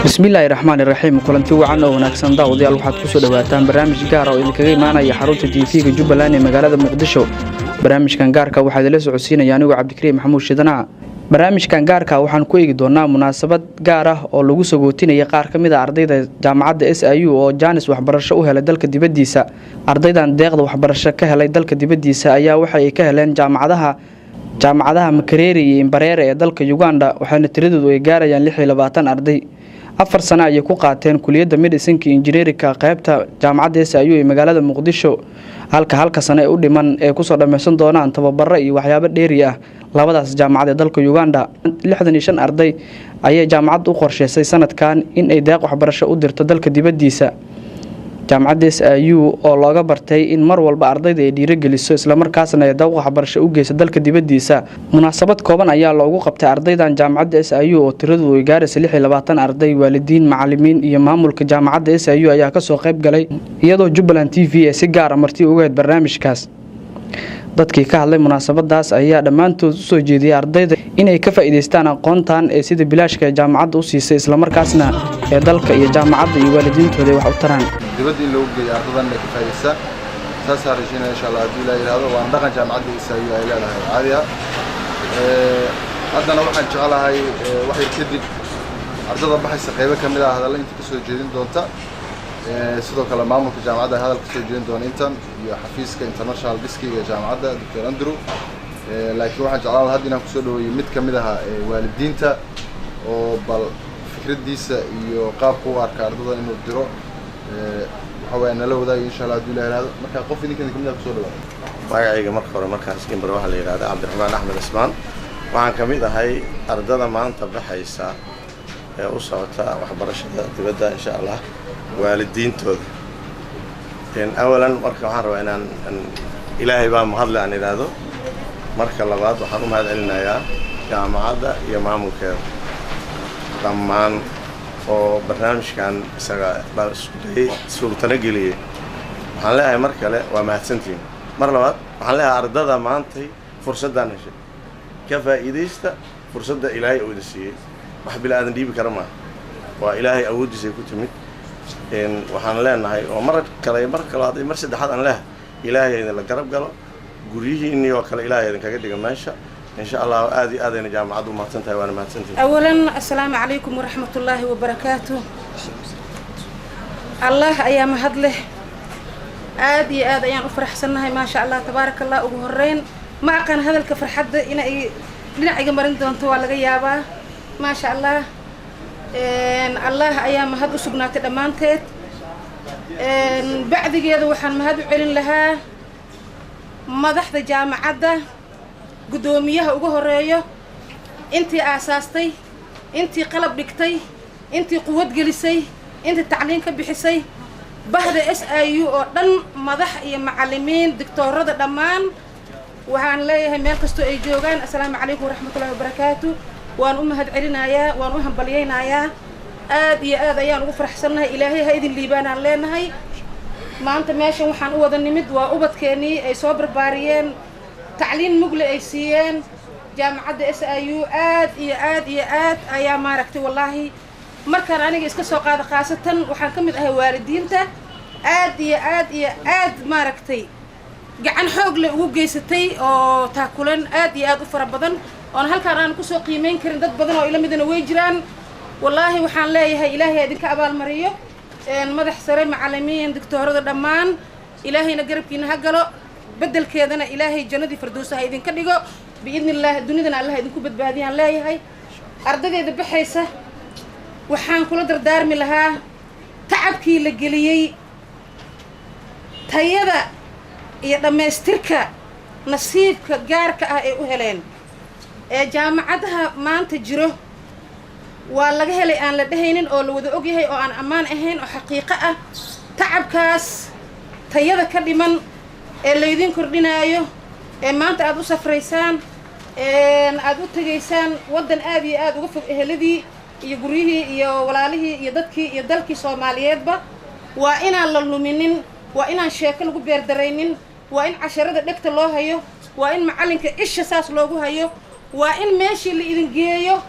Bismillaahi raxmaani raxiim. Kulanti wacan oo wanaagsan, daawadayaal. Waxaad kusoo dhawaataan barnaamij gaar oo idinkaga imaanaya xarunta TV-ga Jubbaland ee magaalada Muqdisho. Barnaamijkan gaarka waxaa idinla socodsiinaya anigoo Cabdikariim Maxamuud Shidanaca. Barnaamijkan gaarka waxaan ku eegi doonaa munaasabad gaar ah oo lagu sagootinaya qaar ka mid a ardayda jaamacadda SIU oo jaanis waxbarasho u helay dalka dibaddiisa. Ardaydan deeqda waxbarasho ka helay dalka dibaddiisa ayaa waxa ay ka heleen jaamacadaha Makerere iyo Mbarara ee dalka Uganda, waxaana tiradoodu ay gaarayaan 26 arday. 4 sano ayay ku qaateen kuliyadda medicine-ka, engineering-ka qaybta jaamacadda SIU ee magaalada Muqdisho, halka sano ee u dhiman ee kusoo dhammaysan doonaan tababaro iyo waxyaabo dheeri ah labadaas jaamacad ee dalka Uganda. 65 arday ayay jaamacadda u qorsheysay sanadkan in ay deeq waxbarasho u dirto dalka dibaddiisa. Jaamacadda SIU oo looga bartay in mar walba ardayda ay dhiirogeliso, islamarkaasna ay deeq waxbarasho u geyso dalka dibaddiisa, munaasabad kooban ayaa loogu qabtay ardaydan jaamacadda SIU oo tiradoodu ay gaaraysa 26 arday. Waalidiin, macalimiin iyo maamulka jaamacadda SIU ayaa kasoo qayb galay, iyadoo Jubbaland TV ee si gaara marti uga heyd barnaamijkaas. Dadkii ka hadlay munaasabadaas ayaa dhammaantood usoo jeediyay ardayda inay ka faa'iidaystaan aqoontan ee sida bilaashka ee jaamacadda u siisay, islamarkaasna ee dalka iyo jaamacadda iyo waalidiintooda ay wax u taraan. Dibadda in loogu geeyo ardadan inay ka faa'idaystaan saasaa rajaynaya, insha Allah, haddii ilaa yidhahdo. Waana dhaqan jaamacadda SIU ay leedahay caadi ah. Haddana waxaan jeclahay wax yar kadib ardada baxaysa qaybo ka mid ah hadalla inta kasoo jeedin doonta. Sidoo kale maamulka jaamacadda hadal kasoo jeedin doona intan iyo xafiiska international desk-iga ee jaamacadda, Doctor Andrew. Laakiin waxaan jeclaan lahaa hadda inaan kusoo dhaweeyo mid ka mid aha waalidiinta oo bal fikraddiisa iyo qaabka u arka ardada inuu diro waxa weya nala wadaagay, insha Allah, hadduu ilah yihahdo. Marka qof idinka idin kamid ah kusoo dhawaada. Magacayga marka hore markaas imbar waxaa la yidhahdaa Cabdiraxmaan Axmed Ismaan. Waxaan ka mid ahay ardada maanta baxaysa ee u socota waxbarashada dibadda, insha Allah, waalidiintooda. Awalan marka waxaan rabaa inaan Ilaahay baa mahadle aan idhaahdo. Marka labaad waxaan u mahad celinayaa jaamacadda iyo maamulkeeda dhammaan oo barnaamijkan isaga baa isku dayay suurtana geliyey. Waxaan leeyahay mar kale waa mahadsantihiin. Mar labaad waxaan leeyahay ardada maantay fursaddaan heshay, ka faa'iidaysta fursadda Ilaahay uu idin siiyey. Wax bila aadan dhiibi kara maaha, waa Ilaahay awooddiisay ku timid. Waxaan leenahay oo mar kale, mar kalabaad iyo mar saddexaad aan leeyahay, Ilaahay idinla garab galo, guryihiinnii oo kale Ilaahay idinkaga dhiga meesha, insha Allah. Aad iyo aadayna jaamacaddu u mahadsan tahay, waana mahadsantihin. Awalan, assalaamu calaykum waraxmat ullaahi wabarakaatu. Allah ayaa mahad leh. Aad iyo aad ayaan u faraxsannahay, maasha Allah, tabaaraka Allah. Ugu horeyn ma aqaan hadalka farxadda inay dhinac iga marin doonto, waa laga yaabaa. Maasha Allah, Allah ayaa mahad u sugnaatay dhammaanteed. Bacdigeeda waxaan mahad u celin lahaa madaxda jaamacadda, guddoomiyaha ugu horeeyo, intii aasaastay, intii qalab dhigtay, intii quwad gelisay, intii tacliin ka bixisay, bahda SIU oo dhan, madax iyo macallimiin, digtoorada dhammaan. Waxaan leeyahay meel kastoo ay joogaan, assalaamu calaykum waraxmatullahi wabarakaatu. Waan u mahad celinayaa, waan u hambalyaynayaa. Aad iyo aad ayaan ugu faraxsannahay. Ilaahay ha idin liibaanaan leenahay. Maanta meeshan waxaan u wada nimid waa ubadkeennii ay soo barbaariyeen, tacliin mugle ay siiyeen jaamacadda SIU. Aad iyo aad iyo aad ayaa maaragtay, wallaahi, markaan aniga iska soo qaada, khaasatan waxaan ka mid ahay waalidiinta aad iyo aad iyo aad maaragtay gacan xoog leh ugu geysatay oo taakulan aad iyo aad u fara badan oon halkaan aan kusoo qiimayn karin. Dad badan oo ila midana way jiraan. Wallaahi waxaan leeyahay Ilaahay ha idinka abaalmariyo, madax sare, macallimiin, doctoorada dhammaan. Ilaahayna garabkiina ha galo, beddelkeedana Ilaahay jannadii fardowsa ha idinka dhigo, biidni Illaah. Dunidana Allah idinku badbaadiyaan leeyahay. Ardaydeeda baxaysa waxaan kula dardaarmi lahaa tacabkii la geliyey, tayada iyo dhammaystirka nasiibka gaarka ah ay u heleen ee jaamacadaha maanta jiro waa laga helay aan la dhehaynin oo la wada ogyahay oo aan ammaan ahayn oo xaqiiqo ah. Tacabkaas tayada ka dhiman ee laydin kordhinaayo ee maanta aada u safraysaan, aada u tegaysaan waddan aad iyo aada uga fog eheladii iyo guryihii iyo walaalihii iyo dadkii iyo dalkii Soomaaliyeedba, waa inaan la luminin, waa inaan sheeko lagu beerdaraynin, waa in casharada dhegta loo hayo, waa in macallinka isha saas loogu hayo, waa in meeshii la idin geeyo.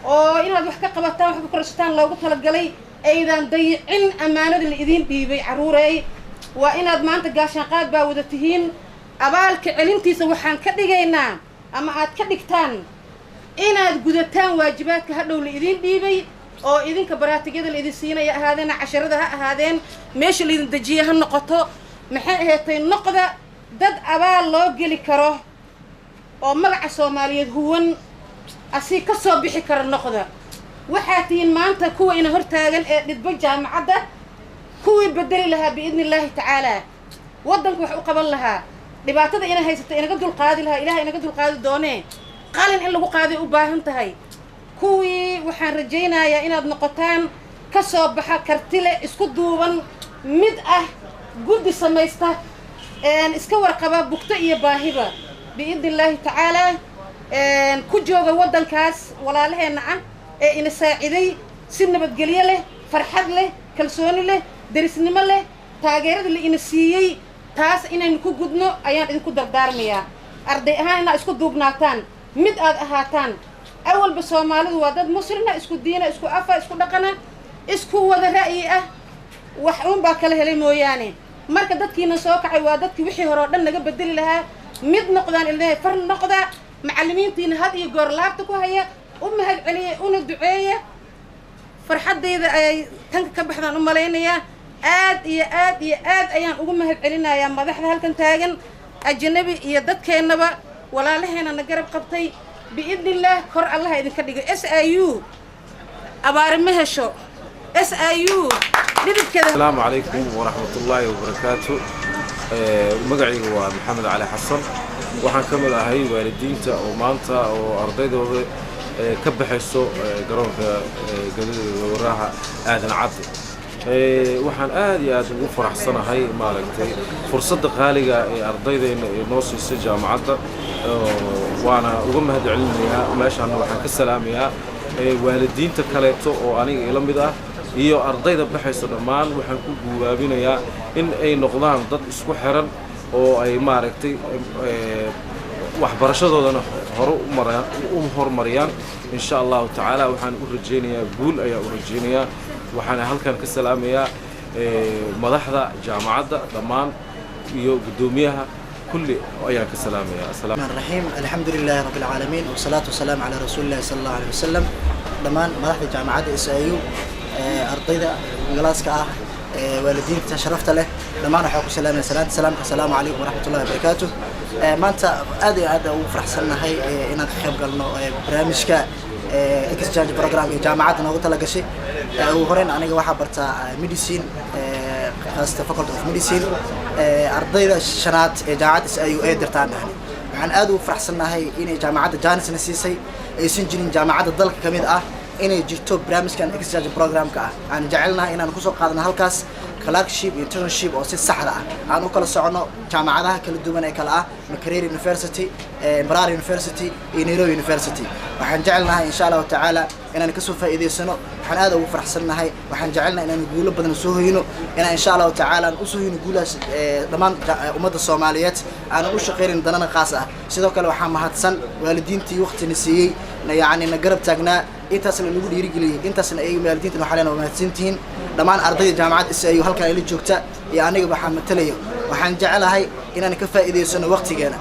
Oo inaad wax ka qabataan, wax ka korsataan loogu talagalay, aydan dayicin ammaanada la idiin dhiibay. Carruureey, waa inaad maanta gaashaanqaad baa wada tihiin. Abaalka celintiisa waxaan ka dhigaynaa ama aad ka dhigtaan inaad gudataan waajibaadka hadhow la idiin dhiibay, oo idinka baraatigyada la idin siinaya ahaadeen, casharada ha ahaadeen, meesha laidin dejiye ha noqoto. Maxay ahaatay, noqda dad abaal loo geli karo oo magaca Soomaaliyeed huwan asii ka soo bixi kara noqda. Waxaa tihiin maanta kuwa ina hortaagan ee dhidbo jaamacadda kuwii bedeli lahaa, biidni Illaahi tacaalaa, waddanka wax u qaban lahaa, dhibaatada ina haysata inaga dulqaadi lahaa. Ilahay inaga dulqaadi doonee, qalin in lagu qaaday u baahan tahay. Kuwii waxaan rajaynayaa inaad noqotaan ka soo baxa, kartile, isku duuban, mid ah, guddi samaysta, iska warqaba bugto iyo baahiba, biidni Illaahi tacaalaa, ku jooga waddankaas walaalaheenna ah ee ina saaciday si nabadgelyo leh, farxad leh, kalsooni leh, derisnimo leh. Taageerada la ina siiyey taas inaynu ku gudno ayaan idinku dardaarmayaa. Arday ahaan inaad isku duubnaataan, mid aad ahaataan. Awalba Soomaalidu waa dad Muslina, isku diina, isku afa, isku dhaqana, isku wada ra'yi ah, wax uunbaa kala helay mooyaane. Marka dadkiina soo kacay waa dadkii wixii hore oo dhan naga bedeli lahaa. Mid noqdaan ilaahay, far noqda. Macallimiintiina had iyo goor laabta ku haya, u mahad celiya, una duceeya. Farxaddayda ayay tanka ka baxdaan u malaynayaa. Aad iyo aad iyo aad ayaan ugu mahad celinayaa madaxda halkan taagan, ajanabi iyo dadkeennaba, walaalaheena na garab qabtay. Biidni Illaah, kor Allaha idinka dhigo. SIU abaari ma hesho, SIU dhidibkeeda. Asalaamu calaykum waraxmatullaahi wabarakaatu. Magacayga waa Maxamed Cali Xasan. Waxaan ka mid ahay waalidiinta oo maanta oo ardaydooda ka baxayso garoonka gadada Aadan Cadde. Waxaan aad iyo aad ugu faraxsanahay, maaragtay, fursadda qaaliga ee ardaydeenna ee noo siisay jaamacadda, waana uga mahad celinayaa. Meeshaana waxaan ka salaamayaa waalidiinta kaleeto oo aniga ila mid ah iyo ardayda baxaysa dhammaan. Waxaan ku guubaabinayaa in ay noqdaan dad isku xiran oo ay, maaragtay, waxbarashadoodana hore u horumariyaan, insha Allahu tacaala. Waxaan u rajaynayaa guul ayaa u rajaynayaa. Waxaan halkan ka salaamayaa madaxda jaamacadda dhammaan iyo guddoomiyaha, kulli ayaan ka salaamayaa. الرحمن الرحيم، الحمد لله رب العالمين، والصلاة والسلام على رسول الله صلى الله عليه وسلم. Dhammaan madaxda jaamacadda SIU, ardayda galaaska ah, waalidiinta sharafta leh, dhammaan waxaa ku salaamaya salaanta salaamka: asalaamu calaykum waraxmatullahi wabarakaatu. Maanta aad iyo aad ugu faraxsannahay inaan ka qayb galno barnaamijka exchange program ee jaamacadda noogu tala gashay. Ugu horeyn, aniga waxaa bartaa medicine, khaasatan Faculty of Medicine. Ardayda shanaad ee jaamacadda SIU ee dirtaan ahni. Waxaan aad ugu faraxsannahay inay jaamacadda chance-na siisay, aysan jirin jaamacadda dalka ka mid ah inay jirto barnaamijkan exchange programka ah. Aan jecelnahay inaan kusoo qaadano halkaas clerkship iyo internship oo si saxda ah aan u kala socono jaamacadaha kala duwan ee kala ah Makerere University, Mbarara University iyo Nairobi University. Waxaan jecelnahay, insha Allahu tacaala, inaan kasoo faa'iidaysano. Waxaan aad ugu faraxsannahay, waxaan jecelnahay inaan guulo badan soo hoyno, inaan, insha Allahu tacaala, aan usoo hoyno guulahaas dhammaan ummadda Soomaaliyeed, aanan u shaqaynin danana qaas ah. Sidoo kale waxaa mahadsan waalidiintii waqtina siiyey, yacni na garab taagnaa, intaasna nagu dhiirigeliyey, intaasna ay waalidiintan waxaa leenahay waa mahadsantihiin. Dhammaan ardayda jaamacadda SIU halkan ayla joogta iyo aniga waxaan matalaya, waxaan jecelahay inaan ka faa'iidaysano waqtigeena,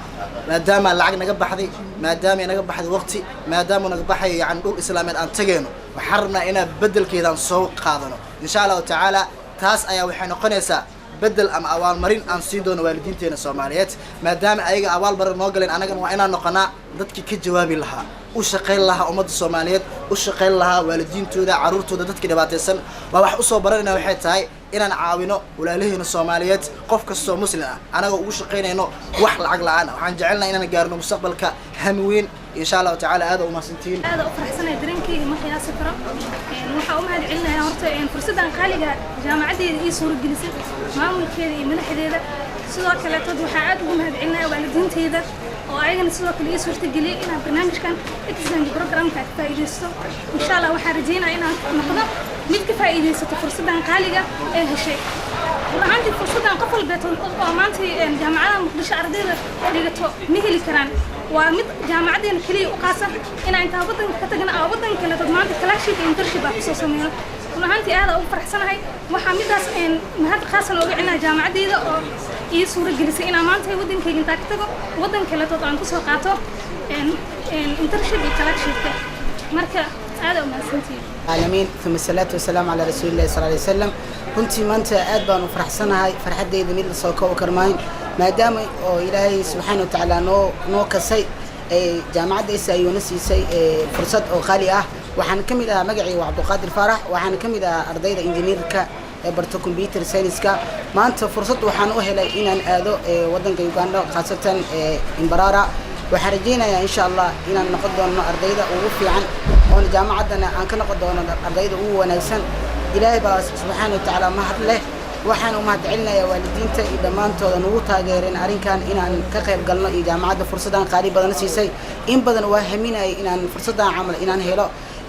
maadaama lacag naga baxday, maadaama naga baxday waqti, maadaama naga baxay, yani dhul Islaameed aan tagayno. Waxaan rabnaa inaan bedelkeedaan soo qaadano, insha Allahu tacaala. Taas ayaa waxay noqonaysaa bedel ama abaalmarin aan siin doono waalidiinteena Soomaaliyeed, maadaama ayaga abaalmarin noo galeen. Annagana waa inaan noqonaa dadkii ka jawaabi lahaa, u shaqayn lahaa ummadda Soomaaliyeed, u shaqayn lahaa waalidiintooda, carruurtooda, dadkii dhibaataysan. Waa wax usoo baranayna waxay tahay inaan caawino walaalaheena Soomaaliyeed, qof kastoo Muslim ah, anagoo ugu shaqaynayno wax lacag la-aan ah. Waxaan jecelnahay inaan gaarno mustaqbalka hami weyn, insha Allahu tacaala. Aad u mahadsantihiin. Aad u faraxsanahay, dareenkeyga ma qiyaasi karo. Waxaa u mahad celinayaa horta fursaddan qaaliga jaamacaddeeda ii suuragelisay, maamulkeeda iyo madaxdeeda. Sidoo kaleetood waxaa aad ugu mahad celinaya waalidiinteyda oo ayagana sidoo kale ii suurtageliyey inaan barnaamijkan exchange programka ka faa'iidaysto. Insha Allah, waxaan rajeynaya inaan noqdo mid ka faa'iidaysato fursaddan qaaliga ee heshay. Run ahaantii fursaddan qof walbeeto oo maanta jaamacadaha Muqdisho ardayda dhigato ma heli karaan. Waa mid jaamacaddeena keliya u qaasa inaan intaa waddanka ka tagna aa waddanka kaleetood maanta clerkship iyo internship aa kusoo sameyno. Run ahaantii aad ugu faraxsanahay. Waxaa midaas mahad khaasan ooga celinaya jaamacaddeyda oo ii suura gelisay inaan maanta waddankayga intaa ka tago waddan kaletood aan kusoo qaato internship iyo clerkshipka. Marka aad u mahadsantihiin. العالمين، ثم الصلاة والسلام على رسول الله صلى الله عليه وسلم. Runtii maanta aad baan u faraxsanahay, farxaddeyda mid lasoo koobi karmaayn, maadaama oo Ilaahay subxaana wa tacaala noo kasay jaamacadda SIU na siisay fursad oo qaali ah. Waxaan ka mid ahaa, magacii waa Cabduqaadir Faarax, waxaan ka mid ahaa ardayda injineerka ee barto computer science-ka. Maanta fursad waxaan u helay inaan aado waddanka Uganda, khaasatan Mbarara. Waxaan rajaynayaa insha Allah inaan noqon doono ardayda ugu fiican, oona jaamacaddana aan ka noqon doono ardayda ugu wanaagsan. Ilaahay baa subxaana wa tacaala mahad leh. Waxaan u mahad celinayaa waalidiinta iyo dhammaantooda nagu taageereen arrinkan inaan ka qayb galno, iyo jaamacadda fursaddan qaali badan siisay. In badan waa haminayay inaan fursaddan camal inaan helo,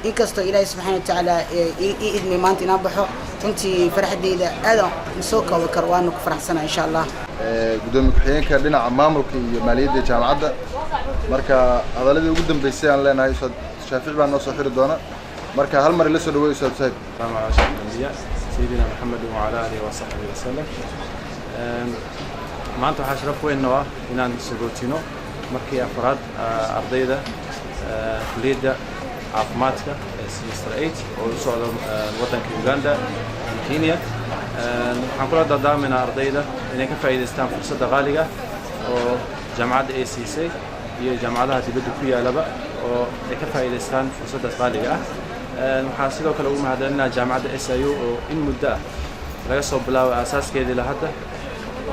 inkastoo Ilaahay subxaana wa tacaala ii idmay maanta inaan baxo. Runtii farxaddeyda aadaan soo koobi karo, waana ku faraxsanaa insha Allah. Gudoomiye ku-xigeenka dhinaca maamulka iyo maaliyadda jaamacadda, marka hadaladii ugu dambeysay aan leenahay Ustaad Shaafici baa noo soo xiri doona. Marka hal mar ila soo dhaweey, Ustaad Sahib. السلام على أشرف الأنبياء سيدنا محمد وعلى آله وصحبه وسلم. Maanta waxaa sharaf weyn noo ah inaan sagootino markii afraad ardayda kulliyadda caafimaadka ee semester 8 oo u socda waddanka Uganda iyo Kenya. Waxaan kula dardaarmaynaa ardayda inay ka faa'iidaystaan fursadda qaaliga oo jaamacadda ay siisay iyo jaamacadaha dibadda ku yaalaba, oo ay ka faa'iidaystaan fursaddaas qaaliga ah. Waxaan sidoo kale ugu mahadcelinayaa jaamacadda SIU oo in muddo ah laga soo bilaabo aasaaskeedii ilaa hadda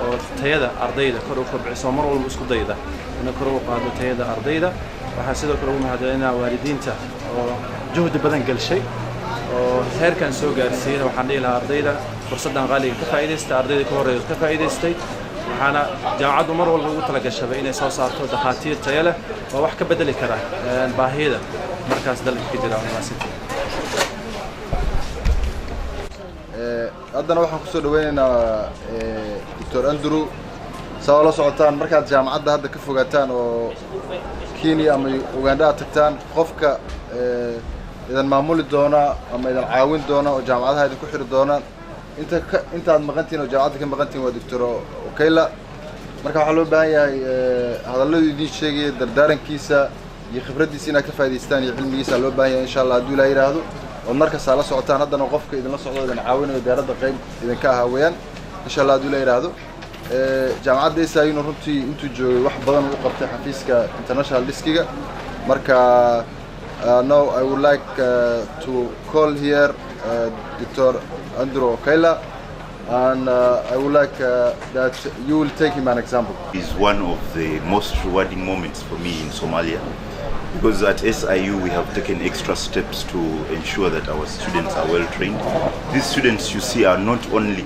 oo tayada ardayda kor u kobciso, mar walba isku dayda inay kor u qaado tayada ardayda. Waxaan sidoo kale ugu mahadcelinayaa waalidiinta oo juhdi badan gelshay oo heerkan soo gaarsiiyey. Waxaan dhihi lahaa ardayda, fursaddan qaaliga ka faa'iidaysta, ardayda ka horreeya ka faa'iidaystay. Waxaana jaamacaddu mar walba ugu talagashaba inay soo saarto dhakhaatiir tayo leh oo wax ka bedeli kara baahida markaas dalka ka jira. Mahadsantihiin. Haddana waxaan kusoo dhaweynaynaa Doctor Andrew. Saa la socotaan, markaad jaamacadda hadda ka fogaataan oo Kenya ama Uganda aad tagtaan, qofka idan maamuli doona ama idan caawin doona oo jaamacadaha idinku xiri doona inta ka intaad maqantihin oo jaamacadda ka maqantihin waa Doctor Okayla. Marka waxaa loo baahan yahay hadalladu idiin sheegaya, dardaarankiisa iyo khibraddiisa inaad ka faa'idaystaan iyo cilmigiisa loo baahan yahay insha Allah, hadduu Ilaah yidhaahdo, ood markastaa la socotaan. Haddana qofka idinla socdo, idin caawinayo, diyaaradda qayb idinka ahaa weeyaan insha Allah, hadduu Ilaah yidhaahdo. Jaamacadda SIU runtii intuu joogay wax badan uu qabtay xafiiska international deskiga. Marka now I would like to call here Dr. Andrew Okayla, and I would like that you will take him an example. Is one of the most rewarding moments for me in Somalia, because at SIU we have taken extra steps to ensure that our students are well trained. These students you see are not only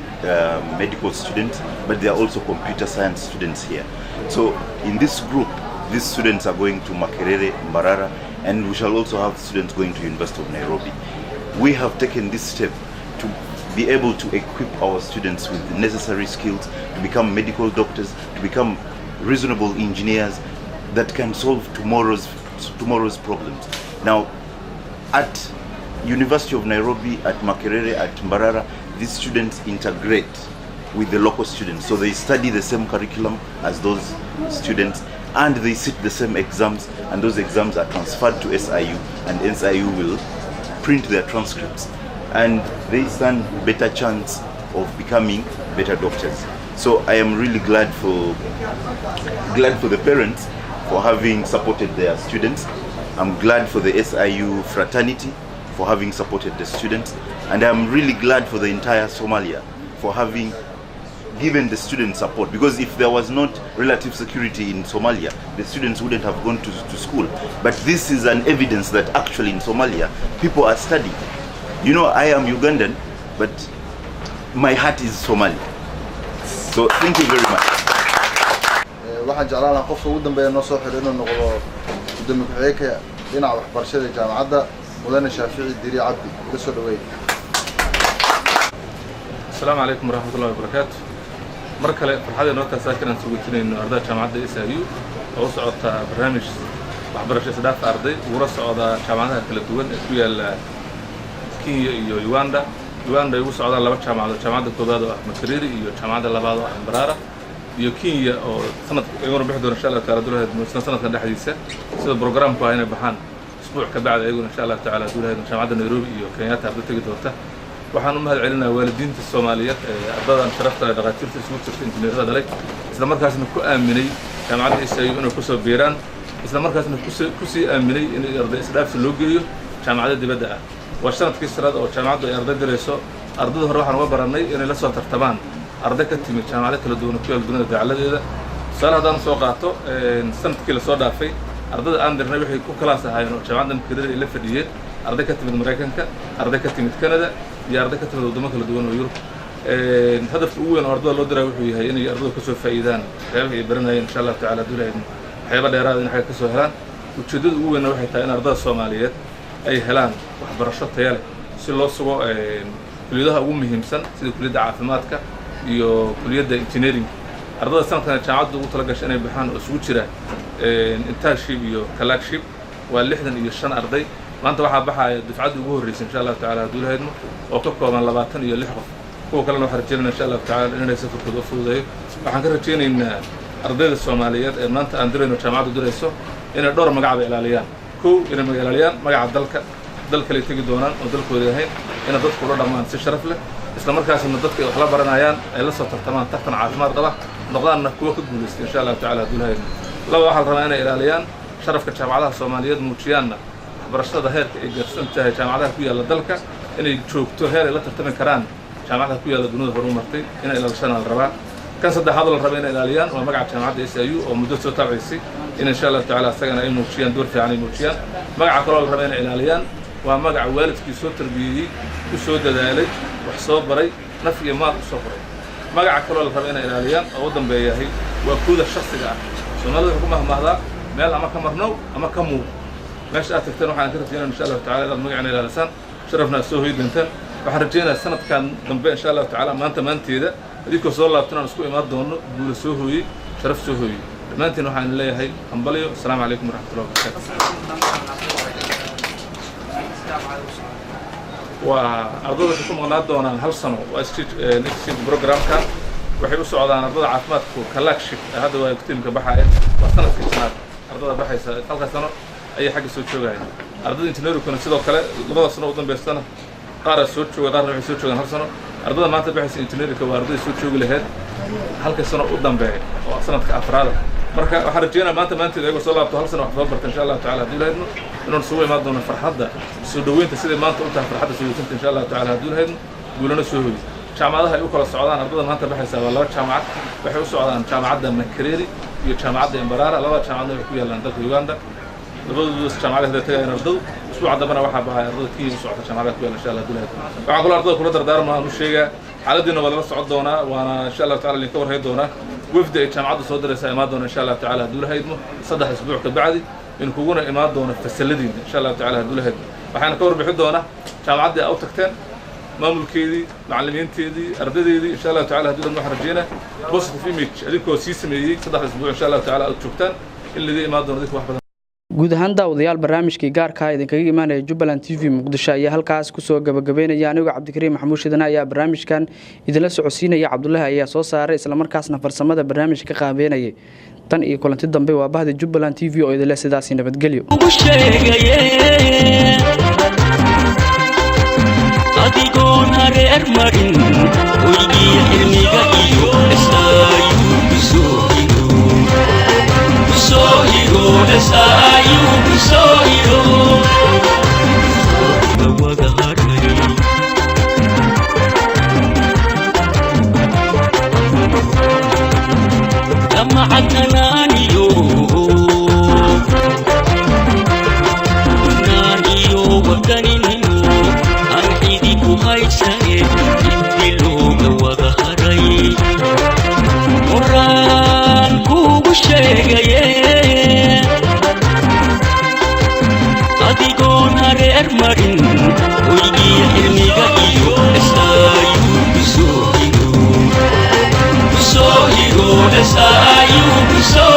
medical students, but they are also computer science students here. So in this group, these students are going to Makerere, Mbarara, and we shall also have students going to University of Nairobi. We have taken this step to be able to equip our students with the necessary skills to become medical doctors, to become reasonable engineers that can solve tomorrow's problems. Now, at University of Nairobi, at Makerere, at Mbarara, these students integrate with the local students. So they study the same curriculum as those students, and they sit the same exams, and those exams are transferred to SIU, and SIU will print their transcripts, and they stand better chance of becoming better doctors. So I am really glad for the parents for having supported their students. I'm glad for the SIU fraternity for having supported the students, and I'm really glad for the entire Somalia for having given the students support, because if there was not relative security in Somalia, the students wouldn't have gone to school. But this is an evidence that actually in Somalia, people are studying. I am Ugandan, but my heart is Somali. So thank you very much. Waxaan jeclaan lahaa qofka ugu dambeeya noo soo xiro inuu noqdo gudoomiye ku-xigeenka dhinaca waxbarashada ee jaamacadda, Mudane Shaafici Diri Cabdi. Ila soo dhaweey. Asalaamu calaykum waraxmatullahi wabarakaatu. Mar kale farxadee noo taasaa inaan sugootinayno ardayda jaamacadda SIU oo u socota barnaamij waxbarasho isdhaafa arday ugula socda jaamacadaha kala duwan ee ku yaala Kenya iyo Uganda. Uganda ay ugu socdaan laba jaamacadood, jaamacadda koowaad oo ah Makerere iyo jaamacadda labaad oo ah Mbarara, iyo Kenya oo sanad iyaguna bixi doona, insha Allahu taala, dulaheed isla sanadkan dhexdiisa, sida programku ah inay baxaan isbuuc ka bacdi ayaguna, insha Allahu tacaala, dulaheed jaamacadda Nairobi iyo Kenyatta arday tegi doonta. Waxaan u mahad celinayaa waalidiinta Soomaaliyeed ee ardadan sharafta leh, dhakhaatiirta isugu jirta, injineerada dhalay, isla markaasna ku aaminay jaamacadda SIU inay kusoo biiraan, isla markaasna kusii aaminay in arday isdhaafsi loo geeyo jaamacada dibadda ah. Waa sanadkii sanaad oo jaamacaddu ay arday dirayso. Ardada hore waxaan uga barannay inay la soo tartamaan arday ka timid jaamacado kala duwan oo ku yaal dunida dacaladeeda. Tusaale haddaan soo qaato, sanadkii lasoo dhaafay ardada aan dirnay waxay ku kalaas ahaayeen oo jaamacadda Makerere ay la fadhiyeen arday ka timid Maraykanka, arday ka timid Canada iyo arday ka timid waddamo kala duwan oo Yurub. Hadafka ugu weyn oo ardada loo diraa wuxuu yahay inay ardadu kasoo faa'iidaan waxyaabaha ay baranayeen, insha Allahu tacala, dulahayd waxyaaba dheeraada in xagga kasoo helaan. Ujeeddada ugu weynna waxay tahay in ardada Soomaaliyeed ay helaan waxbarasho taya leh si loo sugo kuliyadaha ugu muhiimsan sida kuliyadda caafimaadka iyo kuliyadda engineering. Ardada sanadkan jaamacadda ugu tala gashay inay baxaan oo isugu jira internship iyo clerkship waa 65 arday. Maanta waxaa baxaya dufcaddii ugu horreysay, insha Allahu tacala, hadduu lahaydmo, oo ka kooban 26 qof. Kuwa kalena waxaan rajeynayna, insha Allahu tacala, inay safarkooda u fududeeyo. Waxaan ka rajaynaynaa ardayda Soomaaliyeed ee maanta aan dirayno, jaamacaddu dirayso, inay dhowr magacba ilaaliyaan. Kow, inay maga ilaaliyaan magaca dalka, dal kaley tegi doonaan oo dalkooda ahayn, inay dadku ula dhaqmaan si sharaf leh, isla markaasna dadka ay wax la baranayaan ay la soo tartamaan tartan caafimaad qaba, noqdaanna kuwa ka guulaysta, insha Allahu tacala, hadduu lahaydmo. Laba, waxaa la rabaa inay ilaaliyaan sharafka jaamacadaha Soomaaliyeed, muujiyaanna waxbarashada heerka ay gaarsan tahay jaamacadaha ku yaalla dalka, inay joogto heer ay la tartami karaan jaamacadaha ku yaalla dunida horu martay, inay ilaalishana la rabaa. Kan saddexaad oo la raba inay ilaaliyaan waa magaca jaamacadda SIU oo muddo soo tabcaysay, in insha Allahu tacala isagana ay muujiyaan, door fiican ay muujiyaan. Magaca kaloo la raba inay ilaaliyaan waa magaca waalidkii soo tarbiyeeyey, ku soo dadaalay, wax soo baray, naf iyo maal u soo qoray. Magaca kaloo la raba inay ilaaliyaan oo u dambeeyahay waa kooda shaksiga ah. Soomaalida wuxuu ku mahmahdaa meel ama ka marnow ama ka muuq. Meesha aad tagteen waxaan ka rajaynaya, insha Allahu tacala, inaad magacina ilaalisaan, sharafna aad soo hoyi doontaan. Waxaan rajaynayaa sanadkan dambe, insha Allahu tacala, maanta maanteeda idinkoo soo laabtan aan isku imaan doono guula soo hooyey, sharaf soo hooyey. Dhammaantiin waxaan leeyahay hambalyo. Asalaamu calaykum waraxmatullahi wabarakatu. Waa ardada waxay ku maqnaan doonaan hal sano, waa exchange programka. Waxay u socdaan ardada caafimaadku clerkship. Hadda waa tiimka baxaya, waa sanadkii shanaad ardada baxaysa, halka sano ayay xagga soo joogayaan. Ardada engineeringkuna sidoo kale labada sano u dambaystana qaaraa soo jooga, qaarna waxay soo joogaan hal sano. Ardada maanta baxaysa engineeringka waa ardadii soo joogi lahayd halka sano u dambeeya oo sanadka afraada. Marka waxaan rajeynaya maanta maanteeda ayagoo soo laabto hal sano wax soo barta, insha Allahu tacala, hadduu lahaydno, inaan isugu imaan doono farxadda soo dhoweynta siday maanta u tahay farxadda soo dhoweysinta, insha Allahu tacala, hadduu lahaydno, guulana soo hoyi. Jaamacadaha ay u kala socdaan ardada maanta baxaysa waa laba jaamacad. Waxay u socdaan jaamacadda Makerere iyo jaamacadda Mbarara. Labada jaamacadna waxay ku yaallaan dalka Uganda. Labadoodas jaamacada hadday tagayaan ardadu. Usbuuca dambena waxaa baxaya ardada Kenya u socota jaamacadaha ku yaalla, insha Allah, hadduu lahaydno. Waxaan kaloo ardada kula dardaarma aan u sheegaa xaaladiina waa lala socon doonaa, waana insha Allahu tacala idinka warhay doonaa. Wafdi ay jaamacaddu soo diraysaa imaan doona, insha Allahu tacala, hadduu lahaydmo, 3 isbuuc ka bacdi in kuguna imaan doono fasaladiina, insha Allahu tacala, hadduu lahaydmo. Waxaana ka warbixin doonaa jaamacaddii aa u tagteen, maamulkeedii, macallimiinteedii, ardadeedii, insha Allahu tacala, hadduu lahaydmo. Waxaan rajeynaa positive image adinkoo sii sameeyey 3 isbuuc, insha Allahu tacala, aad joogtaan, in laidin imaan doono idinka wax badan. Guud ahaan daawadayaal, barnaamijkii gaarkaa idinkaga imaanaya Jubbaland TV Muqdisho ayaa halkaas kusoo gabagabeynaya. Anigoo Cabdikariim Maxamuud Shidane ayaa barnaamijkan idinla socodsiinaya, Cabdulaahi ayaa soo saaray, islamarkaasna farsamada barnaamijka ka qaabeynayay. Tan iyo kulanti dambe, waa bahda Jubbaland TV oo idinle sidaasi nabadgelyo. Ugu sheegaye adigoon hareer marin hoygii cilmiga iyo SIU kusoo higo, kusoo higo, SIU kusoo higo wada hadhay. Damacadnanaaniyo naaniyo wadaninimo aan xidi ku haysane. SIU kusoo.